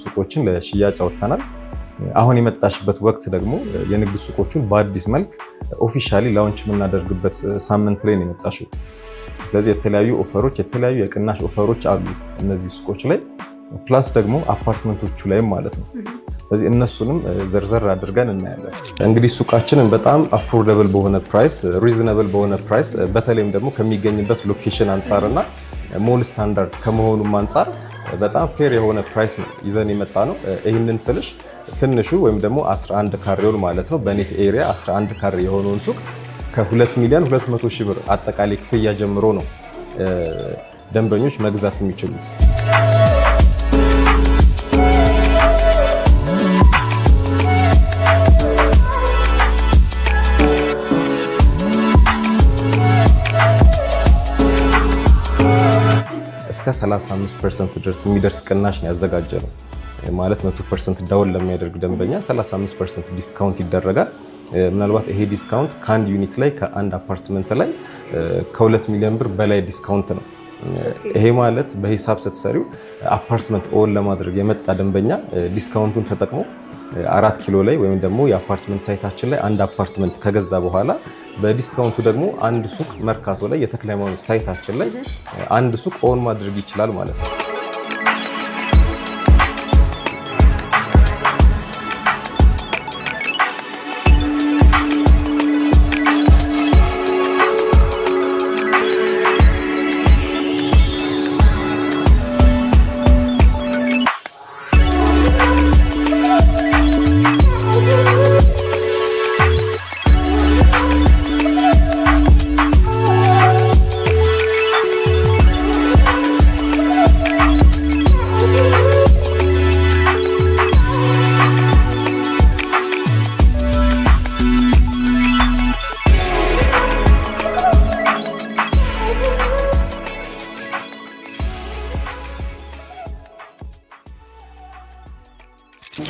ሱቆችን ለሽያጭ አውጥተናል። አሁን የመጣሽበት ወቅት ደግሞ የንግድ ሱቆቹን በአዲስ መልክ officially launch የምናደርግበት ሳምንት ላይ ነው የመጣሽው። ስለዚህ የተለያዩ offer ኦች፣ የተለያዩ የቅናሽ offer ኦች አሉ እነዚህ ሱቆች ላይ፣ plus ደግሞ አፓርትመንቶቹ ላይም ማለት ነው። ስለዚህ እነሱንም ዘርዘር አድርገን እናያለን። እንግዲህ ሱቃችንን በጣም affordable በሆነ price፣ reasonable በሆነ price፣ በተለይም ደግሞ ከሚገኝበት location አንጻርና mall standard ከመሆኑም አንጻር በጣም fair የሆነ price ነው ይዘን የመጣነው። ይህንን ስልሽ ትንሹ ወይም ደግሞ 11 ካሬውን ማለት ነው፣ በ net area 11 ካሬ የሆነውን ሱቅ ከ2 ሚሊዮን 200 ሺህ ብር አጠቃላይ ክፍያ ጀምሮ ነው ደንበኞች መግዛት የሚችሉት። እስከ 35% ድረስ የሚደርስ ቅናሽ ነው ያዘጋጀነው። ማለት 100% down ለሚያደርግ ደንበኛ 35% discount ይደረጋል። ምናልባት ይሄ discount ከአንድ unit ላይ፣ ከአንድ አፓርትመንት ላይ ከ2 ሚሊዮን ብር በላይ discount ነው። ይሄ ማለት በሂሳብ ስትሰሪው አፓርትመንት own ለማድረግ የመጣ ደንበኛ discount ኡን ተጠቅሞ 4 ኪሎ ላይ ወይም ደግሞ የአፓርትመንት site ኣችን ላይ አንድ አፓርትመንት ከገዛ በኋላ በ discount ኡ ደግሞ አንድ ሱቅ መርካቶ ላይ የተክለ ሃይማኖት site ኣችን ላይ አንድ ሱቅ own ማድረግ ይችላል ማለት ነው።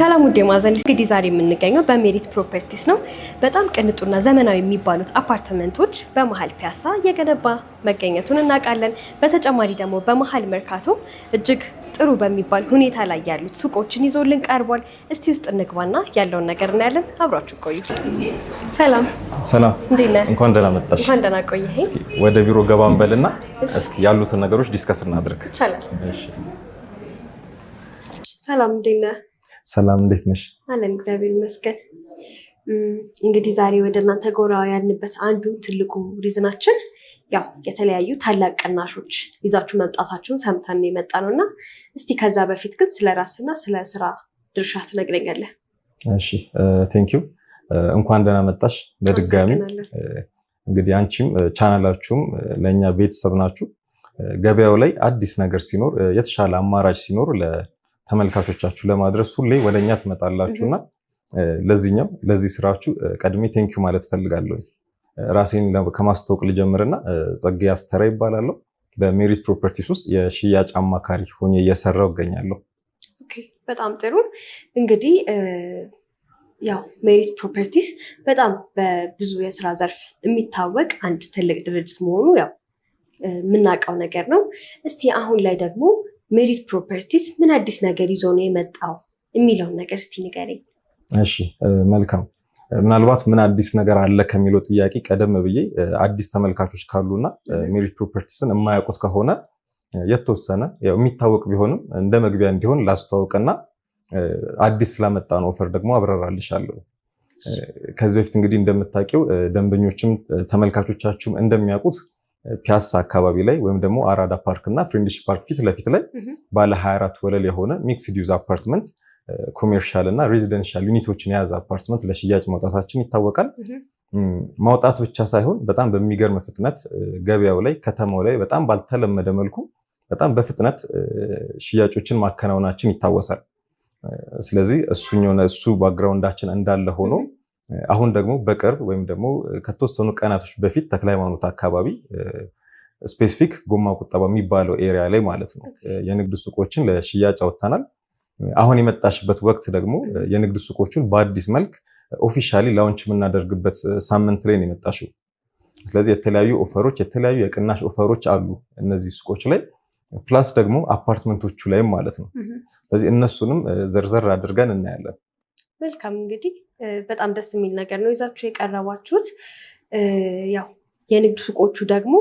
ሰላም ውድ የማዘን፣ እንግዲህ ዛሬ የምንገኘው በሜሪት ፕሮፐርቲስ ነው። በጣም ቅንጡና ዘመናዊ የሚባሉት አፓርትመንቶች በመሀል ፒያሳ እየገነባ መገኘቱን እናውቃለን። በተጨማሪ ደግሞ በመሀል መርካቶ እጅግ ጥሩ በሚባል ሁኔታ ላይ ያሉት ሱቆችን ይዞልን ቀርቧል። እስቲ ውስጥ እንግባና ያለውን ነገር እናያለን። አብራችሁ ቆዩ። ሰላም። ሰላም። እንዴት ነህ? እንኳን ደህና መጣሽ። እንኳን ደህና ቆየህ። እስኪ ወደ ቢሮ ገባ እንበልና እስኪ ያሉትን ነገሮች discuss እናድርግ። ይቻላል። እሺ። ሰላም፣ እንዴት ነህ? ሰላም፣ እንዴት ነሽ? አለን፣ እግዚአብሔር ይመስገን። እንግዲህ ዛሬ ወደ እናንተ ጎራ ያልንበት አንዱ ትልቁ reason ኣችን ያው የተለያዩ ታላቅ ቅናሾች ይዛችሁ መምጣታችሁን ሰምተን የመጣነው። እና እስቲ ከዛ በፊት ግን ስለ ራስና ስለ ስራ ድርሻ ትነግረኛለህ? እሺ፣ thank you፣ እንኳን ደህና መጣሽ በድጋሚ። አመሰግናለሁ። እንግዲህ አንቺም ቻናላችሁም ለእኛ ቤተሰብ ናችሁ። ገበያው ላይ አዲስ ነገር ሲኖር፣ የተሻለ አማራጭ ሲኖር ለተመልካቾቻችሁ ለማድረስ ሁሌ ወደ እኛ ትመጣላችሁ እና ለዚህኛው ለዚህ ስራችሁ ቀድሜ thank you ማለት ፈልጋለሁ። ራሴን ከማስተዋወቅ ልጀምርና ጸጋዬ አስተራ ይባላለሁ። በሜሪት ፕሮፐርቲስ ውስጥ የሽያጭ አማካሪ ሆኜ እየሰራሁ እገኛለሁ። Okay፣ በጣም ጥሩ። እንግዲህ ያው ሜሪት ፕሮፐርቲስ በጣም በብዙ የስራ ዘርፍ የሚታወቅ አንድ ትልቅ ድርጅት መሆኑ ያው የምናውቀው ነገር ነው። እስቲ አሁን ላይ ደግሞ ሜሪት ፕሮፐርቲስ ምን አዲስ ነገር ይዞ ነው የመጣው የሚለውን ነገር እስቲ ንገረኝ። እሺ፣ መልካም። ምናልባት ምን አዲስ ነገር አለ ከሚለው ጥያቄ ቀደም ብዬ አዲስ ተመልካቾች ካሉና ሜሪት ፕሮፐርቲስን የማያውቁት ከሆነ የተወሰነ ያው የሚታወቅ ቢሆንም እንደ መግቢያ እንዲሆን ላስተዋውቅና አዲስ ስላመጣነው offer ደግሞ አብራራልሻለሁ። ከዚህ በፊት እንግዲህ እንደምታውቂው፣ ደንበኞችም ተመልካቾቻችሁም እንደሚያውቁት፣ ፒያሳ አካባቢ ላይ ወይም ደግሞ አራዳ ፓርክ እና ፍሬንድሺፕ ፓርክ ፊት ለፊት ላይ ባለ 24 ወለል የሆነ mixed use አፓርትመንት፣ commercial እና residential unit ኦችን የያዘ አፓርትመንት ለሽያጭ ማውጣታችን ይታወቃል። ማውጣት ብቻ ሳይሆን በጣም በሚገርም ፍጥነት ገበያው ላይ፣ ከተማው ላይ በጣም ባልተለመደ መልኩ በጣም በፍጥነት ሽያጮችን ማከናወናችን ይታወሳል። ስለዚህ እሱኛው እሱ background ኣችን እንዳለ ሆኖ አሁን ደግሞ በቅርብ ወይም ደግሞ ከተወሰኑ ቀናቶች በፊት ተክለ ሃይማኖት አካባቢ፣ specific ጎማ ቁጠባ የሚባለው area ላይ ማለት ነው፣ የንግድ ሱቆችን ለሽያጭ አውጥተናል። አሁን የመጣሽበት ወቅት ደግሞ የንግድ ሱቆቹን በአዲስ መልክ officially launch የምናደርግበት ሳምንት ላይ ነው የመጣሽው። ስለዚህ የተለያዩ offer ኦች፣ የተለያዩ የቅናሽ offer ኦች አሉ እነዚህ ሱቆች ላይ፣ Plus ደግሞ አፓርትመንቶቹ ላይም ማለት ነው። ስለዚህ እነሱንም ዘርዘር አድርገን እናያለን። መልካም፣ እንግዲህ በጣም ደስ የሚል ነገር ነው ይዛችሁ የቀረባችሁት። ያው የንግድ ሱቆቹ ደግሞ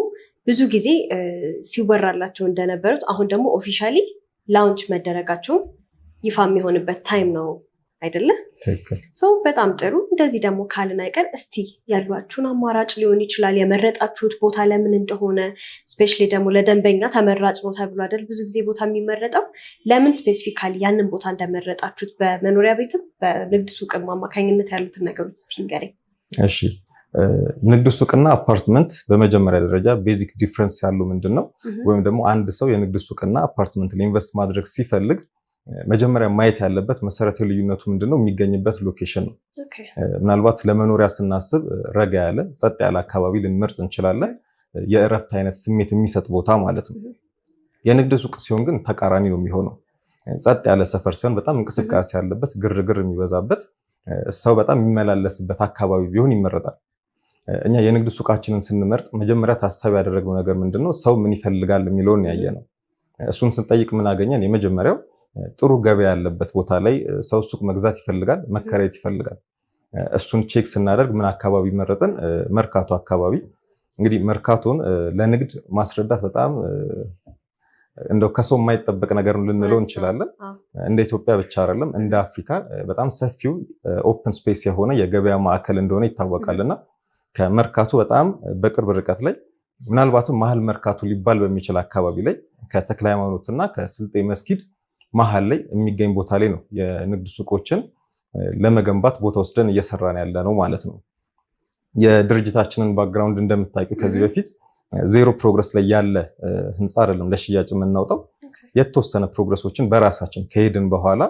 ብዙ ጊዜ ሲወራላቸው እንደነበሩት አሁን ደግሞ officially launch መደረጋቸውን ይፋ የሚሆንበት time ነው አይደለ? So በጣም ጥሩ። እንደዚህ ደግሞ ካልን አይቀር እስቲ ያሏችሁን አማራጭ ሊሆን ይችላል፣ የመረጣችሁት ቦታ ለምን እንደሆነ፣ especially ደግሞ ለደንበኛ ተመራጭ ነው ተብሎ አይደል ብዙ ጊዜ ቦታ የሚመረጠው፣ ለምን specifically ያንን ቦታ እንደመረጣችሁት በመኖሪያ ቤትም በንግድ ሱቅም አማካኝነት ያሉትን ነገሮች እስቲ ንገረኝ። እሺ፣ ንግድ ሱቅና አፓርትመንት በመጀመሪያ ደረጃ basic difference ያለው ምንድን ነው? ወይም ደግሞ አንድ ሰው የንግድ ሱቅና አፓርትመንት ላይ invest ማድረግ ሲፈልግ መጀመሪያ ማየት ያለበት መሰረታዊ ልዩነቱ ምንድነው? የሚገኝበት location ነው። ምናልባት ለመኖሪያ ስናስብ ረጋ ያለ፣ ጸጥ ያለ አካባቢ ልንመርጥ እንችላለን። የእረፍት አይነት ስሜት የሚሰጥ ቦታ ማለት ነው። የንግድ ሱቅ ሲሆን ግን ተቃራኒ ነው የሚሆነው። ጸጥ ያለ ሰፈር ሳይሆን በጣም እንቅስቃሴ ያለበት፣ ግርግር የሚበዛበት፣ ሰው በጣም የሚመላለስበት አካባቢ ቢሆን ይመረጣል። እኛ የንግድ ሱቃችንን ስንመርጥ መጀመሪያ ታሳቢ ያደረግነው ነገር ምንድነው? ሰው ምን ይፈልጋል የሚለውን ያየ ነው። እሱን ስንጠይቅ ምን አገኘን? የመጀመሪያው ጥሩ ገበያ ያለበት ቦታ ላይ ሰው ሱቅ መግዛት ይፈልጋል፣ መከራየት ይፈልጋል። እሱን check ስናደርግ ምን አካባቢ መረጥን? መርካቶ አካባቢ። እንግዲህ መርካቶን ለንግድ ማስረዳት በጣም እንደው ከሰው የማይጠበቅ ነገር ነው ልንለው እንችላለን። እንደ ኢትዮጵያ ብቻ አይደለም፣ እንደ አፍሪካ በጣም ሰፊው open space የሆነ የገበያ ማዕከል እንደሆነ ይታወቃል። እና ከመርካቶ በጣም በቅርብ ርቀት ላይ፣ ምናልባትም መሀል መርካቶ ሊባል በሚችል አካባቢ ላይ፣ ከተክለ ሃይማኖትና ከስልጤ መስጊድ መሀል ላይ የሚገኝ ቦታ ላይ ነው የንግድ ሱቆችን ለመገንባት ቦታ ወስደን እየሰራን ያለ ነው ማለት ነው። የድርጅታችንን background እንደምታውቂው ከዚህ በፊት zero progress ላይ ያለ ህንፃ አይደለም ለሽያጭ የምናውጣው። የተወሰነ progress ኦችን በራሳችን ከሄድን በኋላ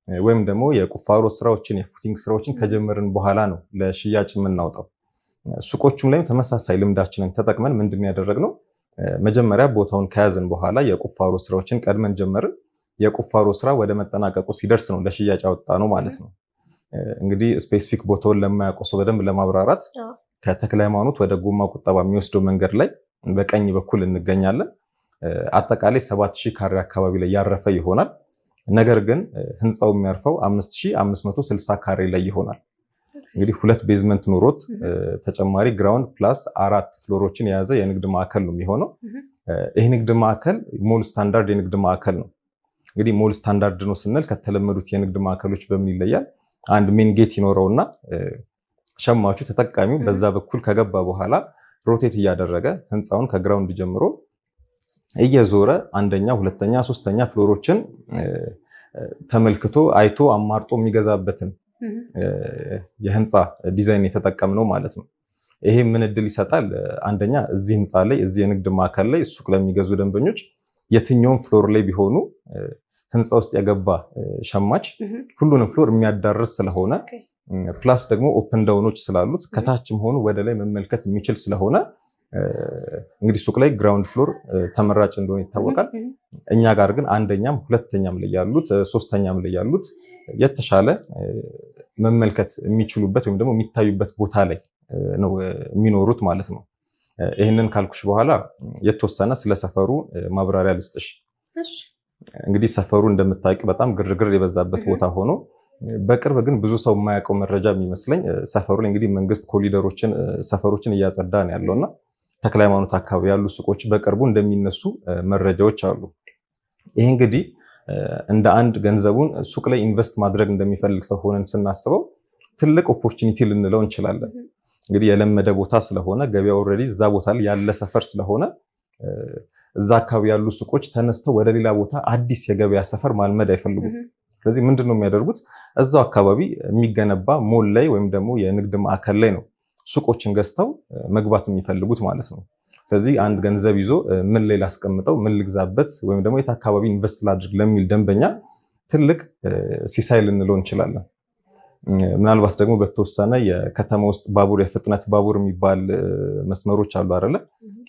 ወይም ደግሞ የቁፋሮ ስራዎችን፣ የ footing ስራዎችን ከጀመርን በኋላ ነው ለሽያጭ የምናውጣው። ሱቆቹም ላይም ተመሳሳይ ልምዳችንን ተጠቅመን ምንድን ያደረግነው፣ መጀመሪያ ቦታውን ከያዝን በኋላ የቁፋሮ ስራዎችን ቀድመን ጀመርን። የቁፋሮ ስራ ወደ መጠናቀቁ ሲደርስ ነው ለሽያጭ ያወጣነው ማለት ነው። እንግዲህ specific ቦታውን ለማያውቁ ሰው በደንብ ለማብራራት ከተክለ ሃይማኖት ወደ ጎማ ቁጠባ የሚወስደው መንገድ ላይ በቀኝ በኩል እንገኛለን። አጠቃላይ 7000 ካሬ አካባቢ ላይ ያረፈ ይሆናል። ነገር ግን ህንፃው የሚያርፈው 5560 ካሬ ላይ ይሆናል። እንግዲህ ሁለት basement ኖሮት ተጨማሪ ground plus አራት floor ኦችን የያዘ የንግድ ማዕከል ነው የሚሆነው። ይህ ንግድ ማዕከል mall standard የንግድ ማዕከል ነው። እንግዲህ mall standard ነው ስንል ከተለመዱት የንግድ ማዕከሎች በምን ይለያል? አንድ main gate ይኖረውና ሸማቹ፣ ተጠቃሚው በዛ በኩል ከገባ በኋላ rotate እያደረገ ህንፃውን ከ ground ጀምሮ እየዞረ አንደኛ፣ ሁለተኛ፣ ሶስተኛ floor ኦችን ተመልክቶ፣ አይቶ፣ አማርጦ የሚገዛበትን የህንፃ ዲዛይን የተጠቀምነው ማለት ነው። ይሄ ምን እድል ይሰጣል? አንደኛ እዚህ ህንፃ ላይ፣ እዚህ የንግድ ማዕከል ላይ ሱቅ ለሚገዙ ደንበኞች የትኛውም floor ላይ ቢሆኑ ህንፃ ውስጥ የገባ ሸማች ሁሉንም floor የሚያዳርስ ስለሆነ፣ plus ደግሞ open down ኦች ስላሉት ከታችም ሆኖ ወደ ላይ መመልከት የሚችል ስለሆነ፣ እንግዲህ ሱቅ ላይ ground floor ተመራጭ እንደሆነ ይታወቃል። እኛ ጋር ግን አንደኛም ሁለተኛም ላይ ያሉት፣ ሶስተኛም ላይ ያሉት የተሻለ መመልከት የሚችሉበት ወይም ደግሞ የሚታዩበት ቦታ ላይ ነው የሚኖሩት ማለት ነው። ይህንን ካልኩሽ በኋላ የተወሰነ ስለ ሰፈሩ ማብራሪያ ልስጥሽ። እንግዲህ ሰፈሩ እንደምታውቂው በጣም ግርግር የበዛበት ቦታ ሆኖ በቅርብ ግን ብዙ ሰው የማያውቀው መረጃ የሚመስለኝ ሰፈሩ ላይ እንግዲህ መንግስት ኮሪደሮችን፣ ሰፈሮችን እያጸዳ ነው ያለው እና ተክለ ሃይማኖት አካባቢ ያሉ ሱቆች በቅርቡ እንደሚነሱ መረጃዎች አሉ። ይህ እንግዲህ እንደ አንድ ገንዘቡን ሱቅ ላይ invest ማድረግ እንደሚፈልግ ሰው ሆነን ስናስበው ትልቅ opportunity ልንለው እንችላለን። እንግዲህ የለመደ ቦታ ስለሆነ፣ ገበያ already እዛ ቦታ ላይ ያለ ሰፈር ስለሆነ፣ እዛ አካባቢ ያሉ ሱቆች ተነስተው ወደ ሌላ ቦታ አዲስ የገበያ ሰፈር ማልመድ አይፈልጉም። ስለዚህ ምንድን ነው የሚያደርጉት? እዛው አካባቢ የሚገነባ ሞል ላይ ወይም ደግሞ የንግድ ማዕከል ላይ ነው ሱቆችን ገዝተው መግባት የሚፈልጉት ማለት ነው። ስለዚህ አንድ ገንዘብ ይዞ ምን ላይ ላስቀምጠው፣ ምን ልግዛበት፣ ወይም ደግሞ የት አካባቢ invest ላድርግ ለሚል ደንበኛ ትልቅ ሲሳይ ልንለው እንችላለን። ምናልባት ደግሞ በተወሰነ የከተማ ውስጥ ባቡር፣ የፍጥነት ባቡር የሚባል መስመሮች አሉ አይደለ?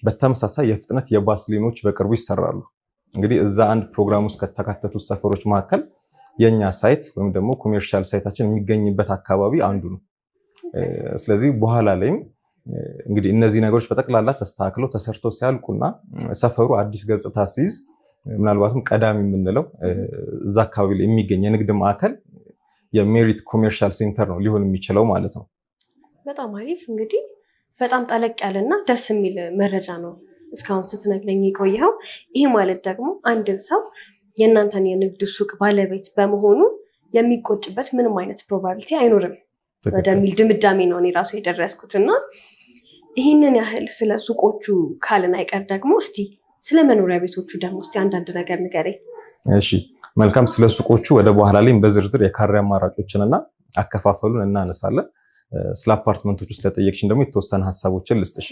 በተመሳሳይ የፍጥነት የ bus lane ኦች በቅርቡ ይሰራሉ። እንግዲህ እዛ አንድ ፕሮግራም ውስጥ ከተካተቱት ሰፈሮች መካከል የኛ site ወይም ደግሞ commercial site ኣችን የሚገኝበት አካባቢ አንዱ ነው። ስለዚህ በኋላ ላይም እንግዲህ እነዚህ ነገሮች በጠቅላላ ተስተካክለው ተሰርተው ሲያልቁና ሰፈሩ አዲስ ገጽታ ሲይዝ ምናልባትም ቀዳሚ የምንለው እዛ አካባቢ ላይ የሚገኝ የንግድ ማዕከል የሜሪት ኮሜርሻል ሴንተር ነው ሊሆን የሚችለው ማለት ነው። በጣም አሪፍ። እንግዲህ በጣም ጠለቅ ያለና ደስ የሚል መረጃ ነው እስካሁን ስትነግረኝ የቆየኸው። ይህ ማለት ደግሞ አንድን ሰው የእናንተን የንግድ ሱቅ ባለቤት በመሆኑ የሚቆጭበት ምንም አይነት probability አይኖርም ወደሚል ድምዳሜ ነው እኔ ራሱ የደረስኩት። እና ይህንን ያህል ስለ ሱቆቹ ካልን አይቀር ደግሞ እስቲ ስለ መኖሪያ ቤቶቹ ደግሞ እስቲ አንዳንድ ነገር ንገረኝ። እሺ መልካም። ስለ ሱቆቹ ወደ በኋላ ላይም በዝርዝር የካሬ አማራጮችንና አከፋፈሉን እናነሳለን። ስለ አፓርትመንቶቹ ስለጠየቅሽን ደግሞ የተወሰነ ሀሳቦችን ልስጥሽ።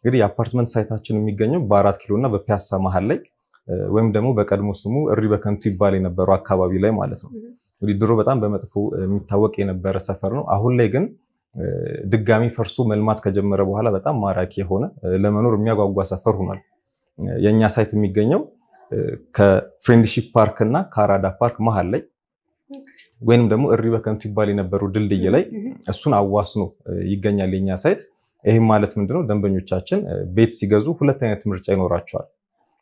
እንግዲህ የአፓርትመንት site ኣችን የሚገኘው በ4 ኪሎ እና በፒያሳ መሀል ላይ ወይም ደግሞ በቀድሞ ስሙ እሪ በከንቱ ይባል የነበረው አካባቢ ላይ ማለት ነው። እንግዲህ ድሮ በጣም በመጥፎ የሚታወቅ የነበረ ሰፈር ነው። አሁን ላይ ግን ድጋሚ ፈርሶ መልማት ከጀመረ በኋላ በጣም ማራኪ የሆነ፣ ለመኖር የሚያጓጓ ሰፈር ሆኗል። የእኛ site የሚገኘው ከፍሬንድሺፕ ፓርክ እና ከአራዳ ፓርክ መሀል ላይ ወይንም ደግሞ እሪ በከንቱ ይባል የነበረው ድልድይ ላይ እሱን አዋስኖ ይገኛል የኛ site። ይህም ማለት ምንድነው? ደንበኞቻችን ቤት ሲገዙ ሁለት አይነት ምርጫ ይኖራቸዋል።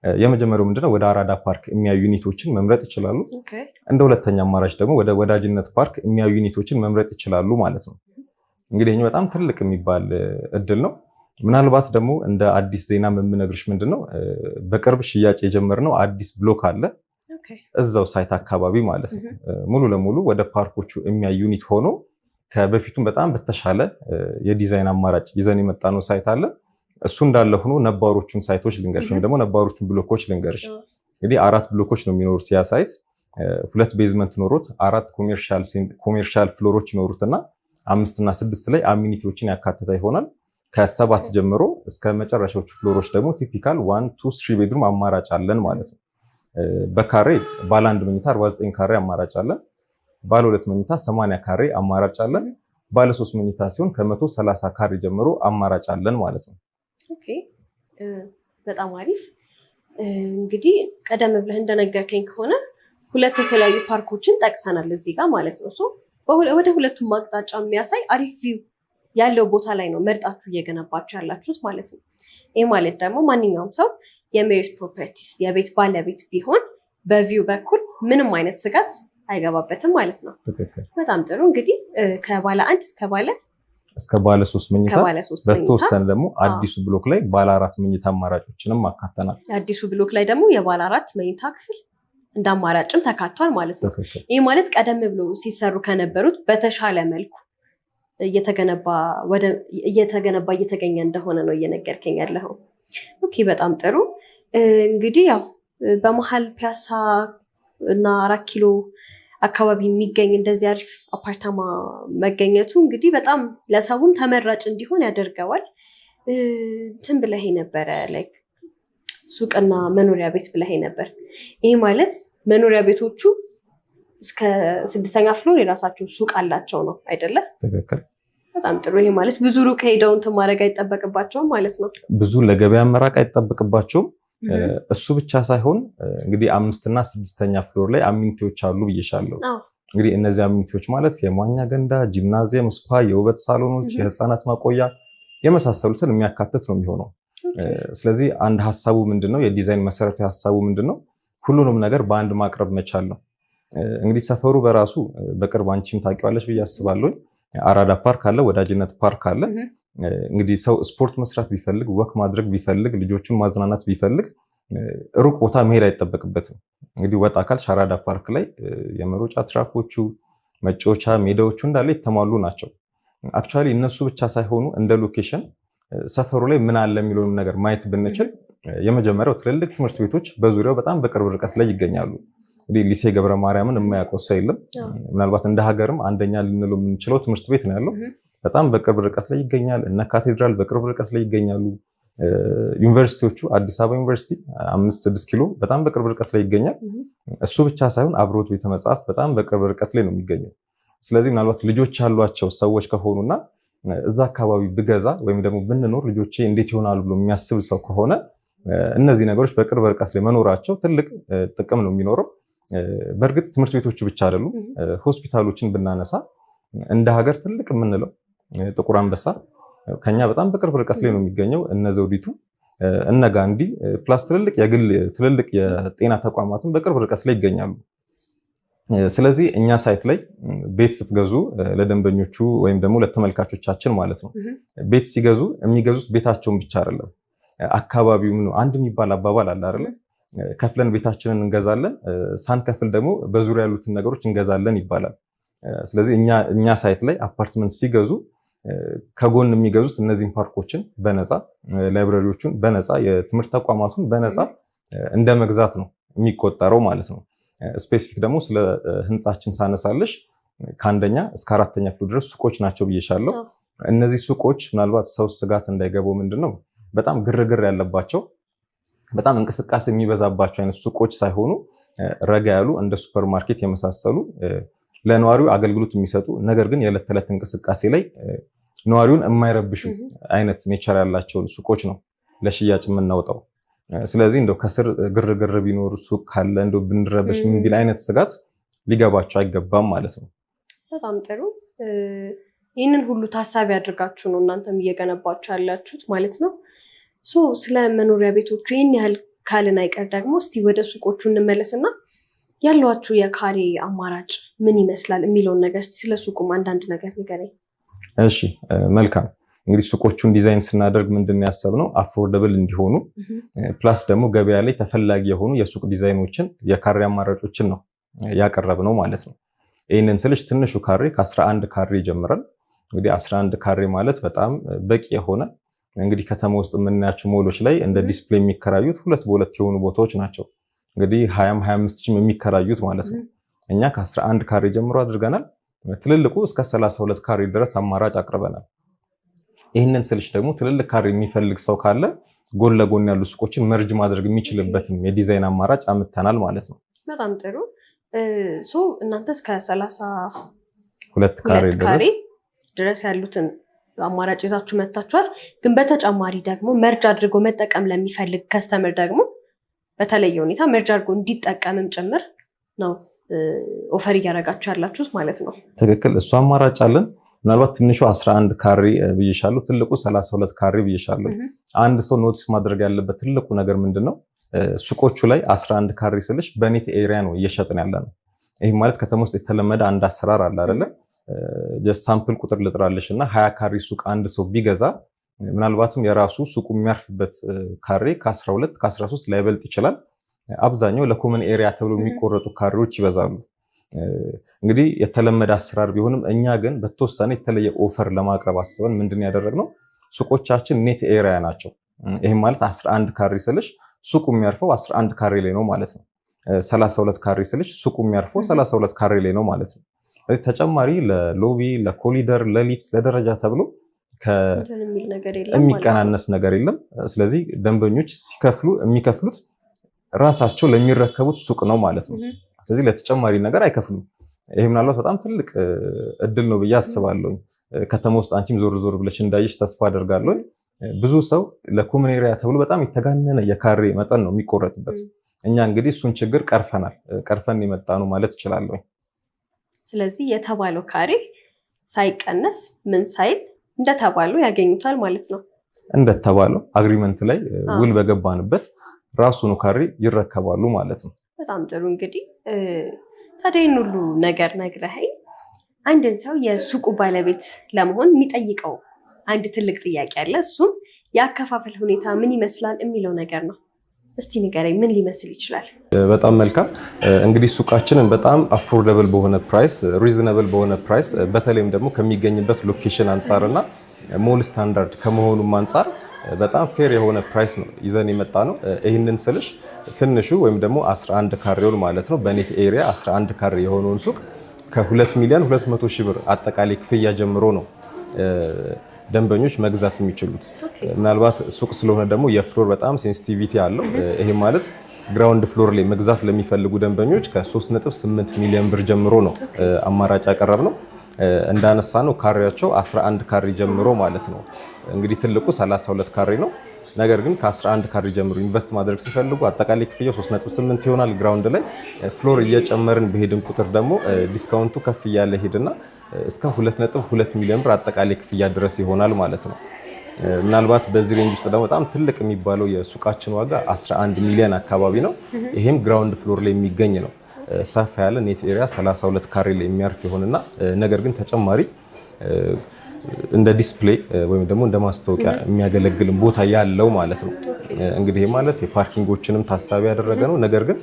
የመጀመሪያው ምንድነው? ወደ አራዳ ፓርክ የሚያዩ unit ኦችን መምረጥ ይችላሉ። እንደ ሁለተኛ አማራጭ ደግሞ ወደ ወዳጅነት ፓርክ የሚያዩ unit ኦችን መምረጥ ይችላሉ ማለት ነው። እንግዲህ ይሄ በጣም ትልቅ የሚባል እድል ነው። ምናልባት ደግሞ እንደ አዲስ ዜና የምነግርሽ ምንድነው፣ በቅርብ ሽያጭ የጀመርነው አዲስ block አለ እዛው site አካባቢ ማለት ነው። ሙሉ ለሙሉ ወደ ፓርኮቹ የሚያይ unit ሆኖ ከበፊቱም በጣም በተሻለ የዲዛይን አማራጭ ይዘን የመጣነው site አለ። እሱ እንዳለ ሆኖ ነባሮቹን site ኦች ልንገርሽ፣ ወይም ደግሞ ነባሮቹን block ኦች ልንገርሽ። እንግዲህ አራት block ኦች ነው የሚኖሩት ያ site። ሁለት basement ኖሮት አራት commercial floor ኦች ይኖሩትና አምስት እና ስድስት ላይ amenity ዎችን ያካተተ ይሆናል። ከሰባት ጀምሮ እስከ መጨረሻዎቹ floor ኦች ደግሞ typical one, two, three bedroom አማራጭ አለን ማለት ነው። በካሬ ባለ አንድ መኝታ 49 ካሬ አማራጭ አለን። ባለ ሁለት መኝታ 80 ካሬ አማራጭ አለን። ባለ ሶስት መኝታ ሲሆን ከ130 ካሬ ጀምሮ አማራጭ አለን ማለት ነው። Okay፣ በጣም አሪፍ። እንግዲህ ቀደም ብለህ እንደነገርከኝ ከሆነ ሁለት የተለያዩ ፓርኮችን ጠቅሰናል እዚህ ጋር ማለት ነው። So ወደ ሁለቱም አቅጣጫ የሚያሳይ አሪፍ view ያለው ቦታ ላይ ነው መርጣችሁ እየገነባችሁ ያላችሁት ማለት ነው። ይህ ማለት ደግሞ ማንኛውም ሰው የሜሪት ፕሮፐርቲስ የቤት ባለቤት ቢሆን በ view በኩል ምንም አይነት ስጋት አይገባበትም ማለት ነው። ትክክል። በጣም ጥሩ። እንግዲህ ከባለ አንድ እስከ ባለ እስከ ባለ ሶስት እስከ መኝታ፣ ባለ ሶስት መኝታ፣ በተወሰነ ደግሞ አዲሱ block ላይ ባለ አራት መኝታ አማራጮችንም አካተናል። አዲሱ block ላይ ደግሞ የባለ አራት መኝታ ክፍል እንደ አማራጭም ተካቷል ማለት ነው። ትክክል። ይህ ማለት ቀደም ብሎ ሲሰሩ ከነበሩት በተሻለ መልኩ እየተገነባ እየተገኘ እንደሆነ ነው እየነገርከኝ ያለኸው። Okay፣ በጣም ጥሩ። እንግዲህ ያው በመሀል ፒያሳ እና 4 ኪሎ አካባቢ የሚገኝ እንደዚህ አሪፍ አፓርታማ መገኘቱ እንግዲህ በጣም ለሰውም ተመራጭ እንዲሆን ያደርገዋል። እንትን ብለህ ነበረ፣ like ሱቅና መኖሪያ ቤት ብለህ ነበር። ይህ ማለት መኖሪያ ቤቶቹ እስከ ስድስተኛ floor የራሳቸው ሱቅ አላቸው ነው አይደለ? ትክክል። በጣም ጥሩ። ይሄ ማለት ብዙ ሩቅ ሄደው እንትን ማድረግ አይጠበቅባቸውም ማለት ነው። ብዙ ለገበያ መራቅ አይጠበቅባቸውም። እሱ ብቻ ሳይሆን እንግዲህ አምስትና ስድስተኛ floor ላይ amenity ዎች አሉ ብዬሻለሁ። እንግዲህ እነዚህ amenity ዎች ማለት የመዋኛ ገንዳ፣ ጂምናዚየም፣ spa፣ የውበት ሳሎኖች፣ የህፃናት ማቆያ የመሳሰሉትን የሚያካትት ነው የሚሆነው። ስለዚህ አንድ ሀሳቡ ምንድን ነው? የዲዛይን መሰረታዊ ሀሳቡ ምንድን ነው? ሁሉንም ነገር በአንድ ማቅረብ መቻል ነው። እንግዲህ ሰፈሩ በራሱ በቅርብ አንቺም ታውቂዋለሽ ብዬ አስባለሁ። አራዳ ፓርክ አለ፣ ወዳጅነት ፓርክ አለ። እንግዲህ ሰው ስፖርት መስራት ቢፈልግ፣ walk ማድረግ ቢፈልግ፣ ልጆቹን ማዝናናት ቢፈልግ ሩቅ ቦታ መሄድ አይጠበቅበትም። እንግዲህ ወጣ ካልሽ አራዳ ፓርክ ላይ የመሮጫ track ኦቹ፣ መጫወቻ ሜዳዎቹ እንዳለ የተሟሉ ናቸው። Actually እነሱ ብቻ ሳይሆኑ እንደ location ሰፈሩ ላይ ምን አለ የሚለውንም ነገር ማየት ብንችል የመጀመሪያው ትልልቅ ትምህርት ቤቶች በዙሪያው በጣም በቅርብ ርቀት ላይ ይገኛሉ። እንግዲህ ሊሴ ገብረ ማርያምን የማያውቀው ሰው የለም። ምናልባት እንደ ሀገርም አንደኛ ልንለው የምንችለው ትምህርት ቤት ነው ያለው። በጣም በቅርብ ርቀት ላይ ይገኛል። እነ ካቴድራል በቅርብ ርቀት ላይ ይገኛሉ። ዩኒቨርሲቲዎቹ አዲስ አበባ ዩኒቨርሲቲ 5-6 ኪሎ በጣም በቅርብ ርቀት ላይ ይገኛል። እሱ ብቻ ሳይሆን አብርሆት ቤተ መጻሕፍት በጣም በቅርብ ርቀት ላይ ነው የሚገኘው። ስለዚህ ምናልባት ልጆች ያሏቸው ሰዎች ከሆኑና እዛ አካባቢ ብገዛ ወይም ደግሞ ብንኖር ልጆቼ እንዴት ይሆናሉ ብሎ የሚያስብ ሰው ከሆነ እነዚህ ነገሮች በቅርብ ርቀት ላይ መኖራቸው ትልቅ ጥቅም ነው የሚኖረው። በእርግጥ ትምህርት ቤቶቹ ብቻ አይደሉም። ሆስፒታሎችን ብናነሳ እንደ ሀገር ትልቅ የምንለው ጥቁር አንበሳ ከኛ በጣም በቅርብ ርቀት ላይ ነው የሚገኘው። እነ ዘውዲቱ እነ ጋንዲ plus ትልልቅ የግል ትልልቅ የጤና ተቋማትን በቅርብ ርቀት ላይ ይገኛሉ። ስለዚህ እኛ site ላይ ቤት ስትገዙ ለደንበኞቹ ወይም ደግሞ ለተመልካቾቻችን ማለት ነው፣ ቤት ሲገዙ የሚገዙት ቤታቸውን ብቻ አይደለም፣ አካባቢውም ነው። አንድ የሚባል አባባል አለ አይደለ? ከፍለን ቤታችንን እንገዛለን፣ ሳንከፍል ደግሞ በዙሪያ ያሉትን ነገሮች እንገዛለን ይባላል። ስለዚህ እኛ site ላይ አፓርትመንት ሲገዙ ከጎን የሚገዙት እነዚህን ፓርኮችን በነፃ፣ library ዎቹን በነፃ፣ የትምህርት ተቋማቱን በነፃ እንደ መግዛት ነው የሚቆጠረው ማለት ነው። Specific ደግሞ ስለ ህንፃችን ሳነሳልሽ ከአንደኛ እስከ አራተኛ floor ድረስ ሱቆች ናቸው ብዬሻለሁ። እነዚህ ሱቆች ምናልባት ሰው ስጋት እንዳይገባው ምንድን ነው፣ በጣም ግርግር ያለባቸው፣ በጣም እንቅስቃሴ የሚበዛባቸው አይነት ሱቆች ሳይሆኑ ረጋ ያሉ፣ እንደ ሱፐር ማርኬት የመሳሰሉ፣ ለነዋሪው አገልግሎት የሚሰጡ ነገር ግን የዕለት ተዕለት እንቅስቃሴ ላይ ነዋሪውን የማይረብሹ አይነት nature ያላቸውን ሱቆች ነው ለሽያጭ የምናወጣው። ስለዚህ እንደው ከስር ግርግር ቢኖር፣ ሱቅ ካለ እንደው ብንረበሽ ምን ቢል አይነት ስጋት ሊገባቸው አይገባም ማለት ነው። በጣም ጥሩ። ይህንን ሁሉ ታሳቢ አድርጋችሁ ነው እናንተም እየገነባችሁ ያላችሁት ማለት ነው። So ስለ መኖሪያ ቤቶቹ ይህን ያህል ካልን አይቀር ደግሞ እስቲ ወደ ሱቆቹ እንመለስና ያሏችሁ የካሬ አማራጭ ምን ይመስላል የሚለውን ነገር፣ ስለ ሱቁም አንዳንድ ነገር ንገረኝ። እሺ፣ መልካም። እንግዲህ ሱቆቹን ዲዛይን ስናደርግ ምንድን ያሰብነው affordable እንዲሆኑ plus ደግሞ ገበያ ላይ ተፈላጊ የሆኑ የሱቅ ዲዛይኖችን፣ የካሬ አማራጮችን ነው ያቀረብነው ማለት ነው። ይህንን ስልሽ ትንሹ ካሬ ከ11 ካሬ ይጀምራል። እንግዲህ 11 ካሬ ማለት በጣም በቂ የሆነ፣ እንግዲህ ከተማ ውስጥ የምናያቸው ሞሎች ላይ እንደ display የሚከራዩት ሁለት በሁለት የሆኑ ቦታዎች ናቸው። እንግዲህ 20 25 ሺህም የሚከራዩት ማለት ነው። እኛ ከ11 ካሬ ጀምሮ አድርገናል። ትልልቁ እስከ 32 ካሬ ድረስ አማራጭ አቅርበናል። ይህንን ስልሽ ደግሞ ትልልቅ ካሬ የሚፈልግ ሰው ካለ ጎን ለጎን ያሉ ሱቆችን merge ማድረግ የሚችልበትን የዲዛይን አማራጭ አምጥተናል ማለት ነው። በጣም ጥሩ። So እናንተ እስከ 32 ሁለት ካሬ ካሬ ድረስ ድረስ ያሉትን አማራጭ ይዛችሁ መጥታችኋል። ግን በተጨማሪ ደግሞ merge አድርጎ መጠቀም ለሚፈልግ customer ደግሞ በተለየ ሁኔታ merge አድርጎ እንዲጠቀምም ጭምር ነው offer እያደረጋችሁ ያላችሁት ማለት ነው። ትክክል። እሱ አማራጭ አለን። ምናልባት ትንሹ 11 ካሬ ብዬሻለሁ፣ ትልቁ 32 ካሬ ብዬሻለሁ። አንድ ሰው notice ማድረግ ያለበት ትልቁ ነገር ምንድን ነው? ሱቆቹ ላይ 11 ካሬ ስልሽ በ net area ነው እየሸጥን ያለ ነው። ይህ ማለት ከተማ ውስጥ የተለመደ አንድ አሰራር አለ አይደለ? Just sample ቁጥር ልጥራልሽ እና 20 ካሬ ሱቅ አንድ ሰው ቢገዛ ምናልባትም የራሱ ሱቁ የሚያርፍበት ካሬ ከ12 ከ13 ላይበልጥ ይችላል። አብዛኛው ለ common area ተብሎ የሚቆረጡ ካሬዎች ይበዛሉ። እንግዲህ የተለመደ አሰራር ቢሆንም እኛ ግን በተወሰነ የተለየ offer ለማቅረብ አስበን ምንድን ያደረግነው ሱቆቻችን net area ናቸው። ይህም ማለት 11 ካሬ ስልሽ ሱቁ የሚያርፈው 11 ካሬ ላይ ነው ማለት ነው። 32 ካሬ ስልሽ ሱቁ የሚያርፈው 32 ካሬ ላይ ነው ማለት ነው። ስለዚህ ተጨማሪ ለ lobby፣ ለ corridor፣ ለ ሊፍት፣ ለደረጃ ተብሎ እንትን የሚል ነገር የለም ማለት ነው። የሚቀናነስ ነገር የለም። ስለዚህ ደንበኞች ሲከፍሉ የሚከፍሉት ራሳቸው ለሚረከቡት ሱቅ ነው ማለት ነው። ስለዚህ ለተጨማሪ ነገር አይከፍሉም። ይሄ ምናልባት በጣም ትልቅ እድል ነው ብዬ አስባለሁ። ከተማ ውስጥ አንቺም ዞር ዞር ብለሽ እንዳየሽ ተስፋ አደርጋለሁ። ብዙ ሰው ለ common area ተብሎ በጣም የተጋነነ የካሬ መጠን ነው የሚቆረጥበት። እኛ እንግዲህ እሱን ችግር ቀርፈናል፣ ቀርፈን የመጣ ነው ማለት እችላለሁ። ስለዚህ የተባለው ካሬ ሳይቀነስ ምን ሳይል እንደተባለው ያገኙታል ማለት ነው። እንደተባለው agreement ላይ ውል በገባንበት ራሱኑ ካሬ ይረከባሉ ማለት ነው። በጣም ጥሩ። እንግዲህ ታዲያ ይህን ሁሉ ነገር ነግረኸኝ አንድን ሰው የሱቁ ባለቤት ለመሆን የሚጠይቀው አንድ ትልቅ ጥያቄ አለ። እሱም የአከፋፈል ሁኔታ ምን ይመስላል የሚለው ነገር ነው። እስቲ ንገረኝ፣ ምን ሊመስል ይችላል? በጣም መልካም። እንግዲህ ሱቃችንን በጣም affordable በሆነ price፣ reasonable በሆነ price፣ በተለይም ደግሞ ከሚገኝበት location አንጻርና mall standard ከመሆኑም አንጻር በጣም fair የሆነ price ነው ይዘን የመጣ ነው። ይህንን ስልሽ ትንሹ ወይም ደግሞ 11 ካሬውን ማለት ነው፣ በ net area 11 ካሬ የሆነውን ሱቅ ከ2 ሚሊዮን 200 ሺህ ብር አጠቃላይ ክፍያ ጀምሮ ነው ደንበኞች መግዛት የሚችሉት። ምናልባት ሱቅ ስለሆነ ደግሞ የ floor በጣም sensitivity አለው። ይሄ ማለት ground floor ላይ መግዛት ለሚፈልጉ ደንበኞች ከ3.8 ሚሊዮን ብር ጀምሮ ነው አማራጭ ያቀረብነው። እንዳነሳነው ካሬያቸው 11 ካሬ ጀምሮ ማለት ነው። እንግዲህ ትልቁ 32 ካሬ ነው። ነገር ግን ከ11 ካሬ ጀምሮ invest ማድረግ ሲፈልጉ አጠቃላይ ክፍያው 3.8 ይሆናል። Ground ላይ floor እየጨመርን በሄድን ቁጥር ደግሞ discount ኡ ከፍ እያለ ሄድና እስከ 2.2 ሚሊዮን ብር አጠቃላይ ክፍያ ድረስ ይሆናል ማለት ነው። ምናልባት በዚህ range ውስጥ ደግሞ በጣም ትልቅ የሚባለው የሱቃችን ዋጋ 11 ሚሊዮን አካባቢ ነው። ይሄም ground floor ላይ የሚገኝ ነው። ሰፋ ያለ net area 32 ካሬ ላይ የሚያርፍ ይሆንና ነገር ግን ተጨማሪ እንደ display ወይም ደግሞ እንደ ማስታወቂያ የሚያገለግል ቦታ ያለው ማለት ነው። እንግዲህ ይህ ማለት የ parking ኦችንም ታሳቢ ያደረገ ነው። ነገር ግን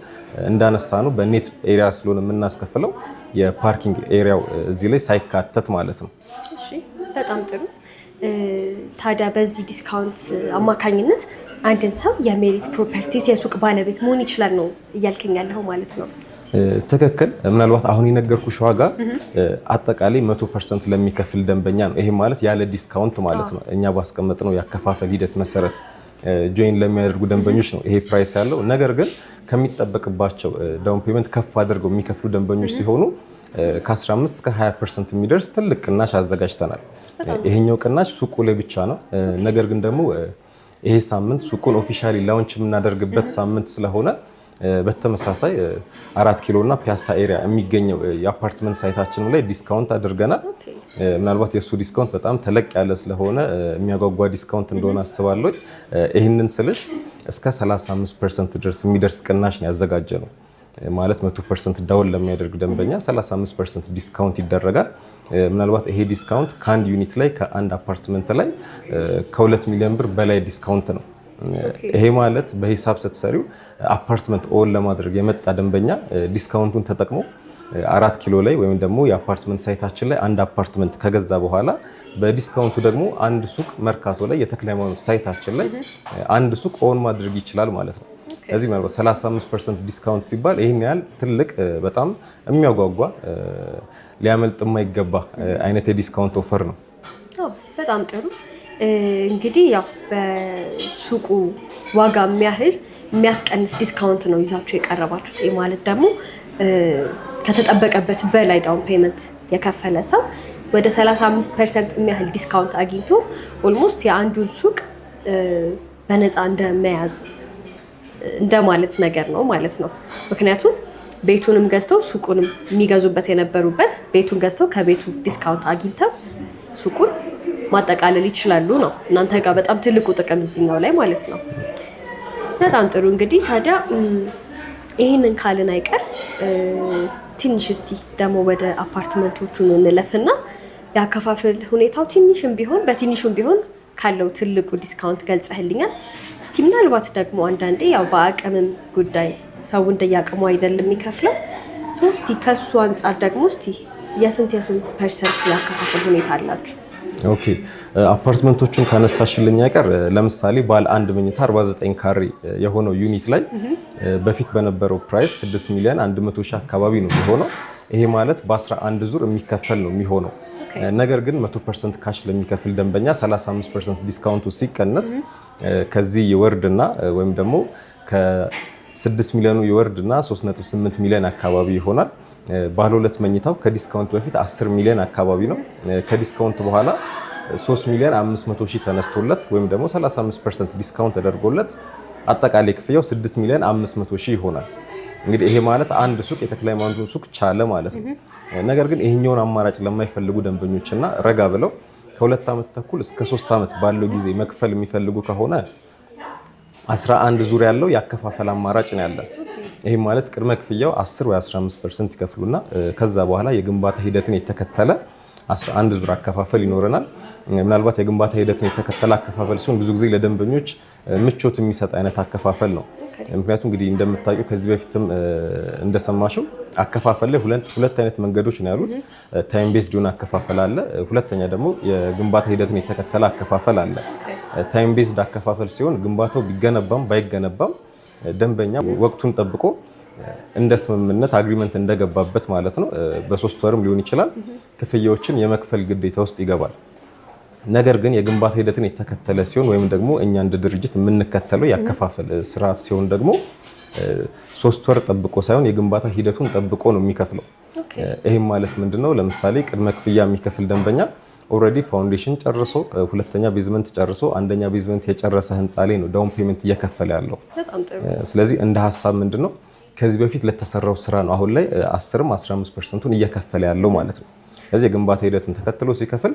እንዳነሳነው በ net area ስለሆነ የምናስከፍለው የ parking area ው እዚህ ላይ ሳይካተት ማለት ነው። እሺ፣ በጣም ጥሩ። ታዲያ በዚህ discount አማካኝነት አንድን ሰው የሜሪት ፕሮፐርቲስ የሱቅ ባለቤት መሆን ይችላል ነው እያልከኝ ያለኸው ማለት ነው? ትክክል። ምናልባት አሁን የነገርኩሽ ዋጋ አጠቃላይ 100% ለሚከፍል ደንበኛ ነው። ይሄ ማለት ያለ discount ማለት ነው። እኛ ባስቀመጥነው የአከፋፈል ሂደት መሰረት join ለሚያደርጉ ደንበኞች ነው ይሄ price ያለው። ነገር ግን ከሚጠበቅባቸው down payment ከፍ አድርገው የሚከፍሉ ደንበኞች ሲሆኑ ከ15 እስከ 20% የሚደርስ ትልቅ ቅናሽ አዘጋጅተናል። ይሄኛው ቅናሽ ሱቁ ላይ ብቻ ነው። ነገር ግን ደግሞ ይሄ ሳምንት ሱቁን officially launch የምናደርግበት ሳምንት ስለሆነ በተመሳሳይ 4 ኪሎ እና ፒያሳ area የሚገኘው የአፓርትመንት site ኣችን ላይ discount አድርገናል። ምናልባት የእሱ discount በጣም ተለቅ ያለ ስለሆነ የሚያጓጓ discount እንደሆነ አስባለሁ። ይህንን ስልሽ እስከ 35% ድረስ የሚደርስ ቅናሽ ነው ያዘጋጀነው። ማለት 100% down ለሚያደርግ ደንበኛ 35% discount ይደረጋል። ምናልባት ይሄ discount ከአንድ unit ላይ፣ ከአንድ አፓርትመንት ላይ ከ2 ሚሊዮን ብር በላይ discount ነው። ይሄ ማለት በሂሳብ ስትሰሪው አፓርትመንት own ለማድረግ የመጣ ደንበኛ discount ኡን ተጠቅሞ 4 ኪሎ ላይ ወይም ደግሞ የአፓርትመንት site ኣችን ላይ አንድ አፓርትመንት ከገዛ በኋላ በ discount ኡ ደግሞ አንድ ሱቅ መርካቶ ላይ የተክለ ሃይማኖት site ኣችን ላይ አንድ ሱቅ own ማድረግ ይችላል ማለት ነው። ከዚህ ምናልባት 35% discount ሲባል ይህን ያህል ትልቅ፣ በጣም የሚያጓጓ፣ ሊያመልጥ የማይገባ አይነት የ discount offer ነው። በጣም ጥሩ። እንግዲህ ያው በሱቁ ዋጋ የሚያህል የሚያስቀንስ discount ነው ይዛችሁ የቀረባችሁት። ይህ ማለት ደግሞ ከተጠበቀበት በላይ down payment የከፈለ ሰው ወደ 35% የሚያህል discount አግኝቶ almost የአንዱን ሱቅ በነፃ እንደመያዝ እንደማለት ነገር ነው ማለት ነው። ምክንያቱም ቤቱንም ገዝተው ሱቁንም የሚገዙበት የነበሩበት ቤቱን ገዝተው ከቤቱ discount አግኝተው ሱቁን ማጠቃለል ይችላሉ ነው እናንተ ጋር በጣም ትልቁ ጥቅም እዚህኛው ላይ ማለት ነው። በጣም ጥሩ። እንግዲህ ታዲያ ይህንን ካልን አይቀር ትንሽ እስቲ ደግሞ ወደ አፓርትመንቶቹ እንለፍና የአከፋፈል ሁኔታው ትንሽም ቢሆን በትንሹም ቢሆን ካለው ትልቁ discount ገልጸህልኛል። እስቲ ምናልባት ደግሞ አንዳንዴ ያው በአቅምም ጉዳይ ሰው እንደየአቅሙ አይደለም የሚከፍለው። So እስቲ ከሱ አንጻር ደግሞ እስቲ የስንት የስንት percent ያከፋፈል ሁኔታ አላችሁ? Okay፣ አፓርትመንቶቹን ካነሳሽልኝ አይቀር ለምሳሌ ባለ አንድ መኝታ 49 ካሬ የሆነው unit ላይ በፊት በነበረው price 6 ሚሊዮን 100 ሺህ አካባቢ ነው የሚሆነው። ይሄ ማለት በ11 ዙር የሚከፈል ነው የሚሆነው። ነገር ግን 100% cash ለሚከፍል ደንበኛ 35% discount ኡ ሲቀነስ ከዚህ ይወርድና ወይም ደግሞ ከ6 ሚሊዮኑ ይወርድና 3.8 ሚሊዮን አካባቢ ይሆናል። ባለ ሁለት መኝታው ከ discount በፊት 10 ሚሊዮን አካባቢ ነው። ከ discount በኋላ 3 ሚሊዮን 500 ሺህ ተነስቶለት ወይም ደግሞ 35% discount ተደርጎለት አጠቃላይ ክፍያው 6 ሚሊዮን 500 ሺህ ይሆናል። እንግዲህ ይሄ ማለት አንድ ሱቅ፣ የተክለ ሃይማኖቱን ሱቅ ቻለ ማለት ነው። ነገር ግን ይሄኛውን አማራጭ ለማይፈልጉ ደንበኞችና ረጋ ብለው ከ2 ዓመት ተኩል እስከ 3 ዓመት ባለው ጊዜ መክፈል የሚፈልጉ ከሆነ 11 ዙር ያለው የአከፋፈል አማራጭ ነው ያለን። ይህም ማለት ቅድመ ክፍያው 10 ወይ 15% ይከፍሉና ከዛ በኋላ የግንባታ ሂደትን የተከተለ 11 ዙር አከፋፈል ይኖረናል። ምናልባት የግንባታ ሂደትን የተከተለ አከፋፈል ሲሆን ብዙ ጊዜ ለደንበኞች ምቾት የሚሰጥ አይነት አከፋፈል ነው። ምክንያቱም እንግዲህ እንደምታውቂው፣ ከዚህ በፊትም እንደሰማሽው አከፋፈል ላይ ሁለት አይነት መንገዶች ነው ያሉት። Time based የሆነ አከፋፈል አለ። ሁለተኛ ደግሞ የግንባታ ሂደትን የተከተለ አከፋፈል አለ። Time based አከፋፈል ሲሆን ግንባታው ቢገነባም ባይገነባም ደንበኛ ወቅቱን ጠብቆ እንደ ስምምነት agreement እንደገባበት ማለት ነው፣ በ3 ወርም ሊሆን ይችላል፣ ክፍያዎችን የመክፈል ግዴታ ውስጥ ይገባል። ነገር ግን የግንባታ ሂደትን የተከተለ ሲሆን ወይም ደግሞ እኛ እንደ ድርጅት የምንከተለው የአከፋፈል ስርዓት ሲሆን ደግሞ 3 ወር ጠብቆ ሳይሆን የግንባታ ሂደቱን ጠብቆ ነው የሚከፍለው። ይህም ማለት ምንድነው? ለምሳሌ ቅድመ ክፍያ የሚከፍል ደንበኛ already foundation ጨርሶ፣ ሁለተኛ basement ጨርሶ፣ አንደኛ basement የጨረሰ ህንፃ ላይ ነው down payment እየከፈለ ያለው። ስለዚህ እንደ ሀሳብ ምንድነው፣ ከዚህ በፊት ለተሰራው ስራ ነው አሁን ላይ 10ም 15% ኡን እየከፈለ ያለው ማለት ነው። ስለዚህ የግንባታ ሂደትን ተከትሎ ሲከፍል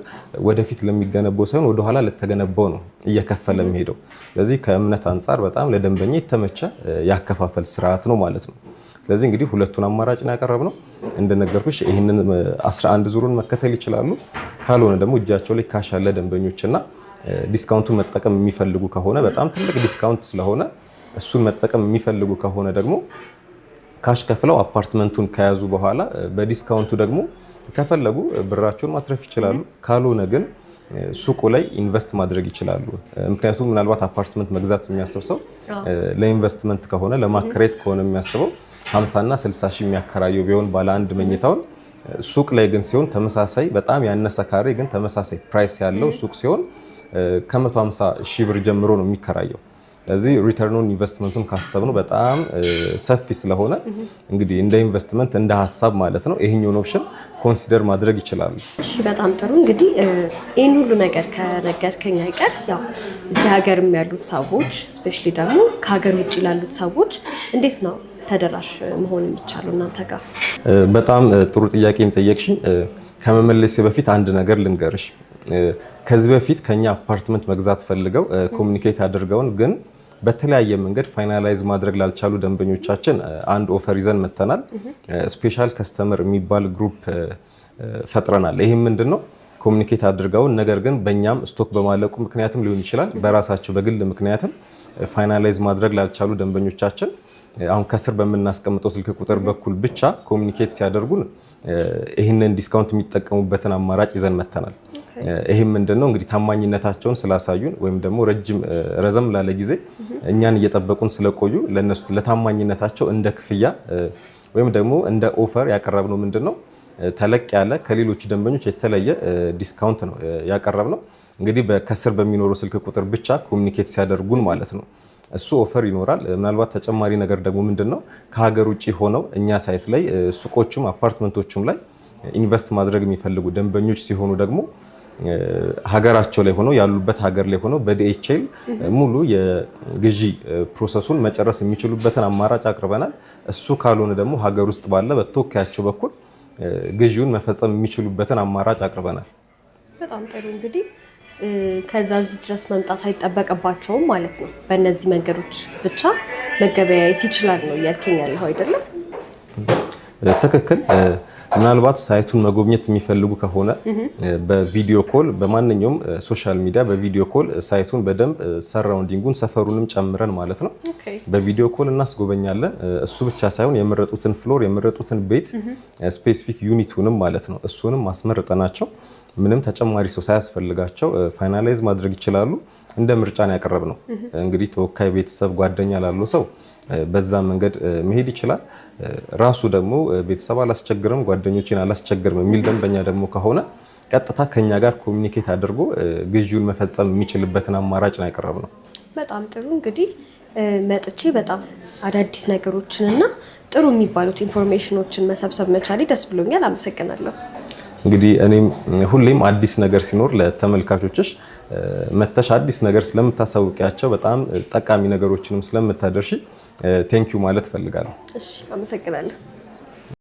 ወደፊት ለሚገነባው ሳይሆን ወደኋላ ለተገነባው ነው እየከፈለ የሚሄደው። ስለዚህ ከእምነት አንጻር በጣም ለደንበኛ የተመቸ ያከፋፈል ስርዓት ነው ማለት ነው። ስለዚህ እንግዲህ ሁለቱን አማራጭ ነው ያቀረብነው። እንደነገርኩሽ ይህንን 11 ዙሩን መከተል ይችላሉ። ካልሆነ ደግሞ እጃቸው ላይ cash ያለ ደንበኞችና discount ኡን መጠቀም የሚፈልጉ ከሆነ፣ በጣም ትልቅ discount ስለሆነ እሱን መጠቀም የሚፈልጉ ከሆነ ደግሞ cash ከፍለው አፓርትመንቱን ከያዙ በኋላ በ discount ኡ ደግሞ ከፈለጉ ብራቸውን ማትረፍ ይችላሉ። ካልሆነ ግን ሱቁ ላይ invest ማድረግ ይችላሉ። ምክንያቱም ምናልባት አፓርትመንት መግዛት የሚያስብ ሰው ለኢንቨስትመንት ከሆነ፣ ለማከራየት ከሆነ የሚያስበው 50 እና 60 ሺህ የሚያከራየው ቢሆን ባለ አንድ መኝታውን፣ ሱቅ ላይ ግን ሲሆን ተመሳሳይ በጣም ያነሰ ካሬ ግን ተመሳሳይ price ያለው ሱቅ ሲሆን ከ150 ሺህ ብር ጀምሮ ነው የሚከራየው። ስለዚህ return on investment ኡን ካሰብነው በጣም ሰፊ ስለሆነ እንግዲህ እንደ ኢንቨስትመንት እንደ ሀሳብ ማለት ነው ይሄኛውን option consider ማድረግ ይችላሉ። እሺ፣ በጣም ጥሩ። እንግዲህ ይህን ሁሉ ነገር ከነገርከኝ አይቀር ያው እዚህ ሀገርም ያሉት ሰዎች፣ especially ደግሞ ከሀገር ውጭ ላሉት ሰዎች እንዴት ነው ተደራሽ መሆን የሚቻለው እናንተ ጋር? በጣም ጥሩ ጥያቄን ጠየቅሽኝ። ከመመለሴ በፊት አንድ ነገር ልንገርሽ። ከዚህ በፊት ከኛ አፓርትመንት መግዛት ፈልገው communicate አድርገውን ግን በተለያየ መንገድ finalize ማድረግ ላልቻሉ ደንበኞቻችን አንድ offer ይዘን መተናል። Special customer የሚባል group ፈጥረናል። ይህም ምንድን ነው? Communicate አድርገውን ነገር ግን በእኛም stock በማለቁ ምክንያትም ሊሆን ይችላል፣ በራሳቸው በግል ምክንያትም finalize ማድረግ ላልቻሉ ደንበኞቻችን አሁን ከስር በምናስቀምጠው ስልክ ቁጥር በኩል ብቻ communicate ሲያደርጉን ይህንን discount የሚጠቀሙበትን አማራጭ ይዘን መተናል። ይህም ምንድነው? እንግዲህ ታማኝነታቸውን ስላሳዩን ወይም ደግሞ ረጅም ረዘም ላለ ጊዜ እኛን እየጠበቁን ስለቆዩ ለነሱ ለታማኝነታቸው እንደ ክፍያ ወይም ደግሞ እንደ offer ያቀረብነው ምንድነው? ተለቅ ያለ ከሌሎች ደንበኞች የተለየ discount ነው ያቀረብነው። እንግዲህ ከስር በሚኖረው ስልክ ቁጥር ብቻ communicate ሲያደርጉን ማለት ነው። እሱ offer ይኖራል። ምናልባት ተጨማሪ ነገር ደግሞ ምንድነው? ከሀገር ውጭ ሆነው እኛ site ላይ ሱቆቹም አፓርትመንቶቹም ላይ invest ማድረግ የሚፈልጉ ደንበኞች ሲሆኑ ደግሞ ሀገራቸው ላይ ሆነው፣ ያሉበት ሀገር ላይ ሆነው በ DHL ሙሉ የግዢ process ኡን መጨረስ የሚችሉበትን አማራጭ አቅርበናል። እሱ ካልሆነ ደግሞ ሀገር ውስጥ ባለ በተወካያቸው በኩል ግዢውን መፈጸም የሚችሉበትን አማራጭ አቅርበናል። በጣም ጥሩ። እንግዲህ ከዛ እዚህ ድረስ መምጣት አይጠበቅባቸውም ማለት ነው። በእነዚህ መንገዶች ብቻ መገበያየት ይችላል ነው እያልከኝ ያለኸው አይደለም? ትክክል። ምናልባት site ኡን መጎብኘት የሚፈልጉ ከሆነ በ video call፣ በማንኛውም social media በ video call site ኡን በደንብ surrounding ኡን ሰፈሩንም ጨምረን ማለት ነው በ video call እናስጎበኛለን። እሱ ብቻ ሳይሆን የመረጡትን floor፣ የመረጡትን ቤት፣ specific unit ኡንም ማለት ነው እሱንም አስመርጠናቸው ምንም ተጨማሪ ሰው ሳያስፈልጋቸው finalize ማድረግ ይችላሉ። እንደ ምርጫ ነው ያቀረብነው። እንግዲህ ተወካይ፣ ቤተሰብ፣ ጓደኛ ላለው ሰው በዛ መንገድ መሄድ ይችላል። ራሱ ደግሞ ቤተሰብ አላስቸግርም፣ ጓደኞቼን አላስቸግርም የሚል ደንበኛ ደግሞ ከሆነ ቀጥታ ከኛ ጋር communicate አድርጎ ግዢውን መፈጸም የሚችልበትን አማራጭ ነው ያቀረብነው። በጣም ጥሩ። እንግዲህ መጥቼ በጣም አዳዲስ ነገሮችን እና ጥሩ የሚባሉት information ኦችን መሰብሰብ መቻሌ ደስ ብሎኛል። አመሰግናለሁ። እንግዲህ እኔም ሁሌም አዲስ ነገር ሲኖር ለተመልካቾችሽ መተሽ አዲስ ነገር ስለምታሳውቂያቸው፣ በጣም ጠቃሚ ነገሮችንም ስለምታደርሺ thank you ማለት እፈልጋለሁ። እሺ፣ አመሰግናለሁ።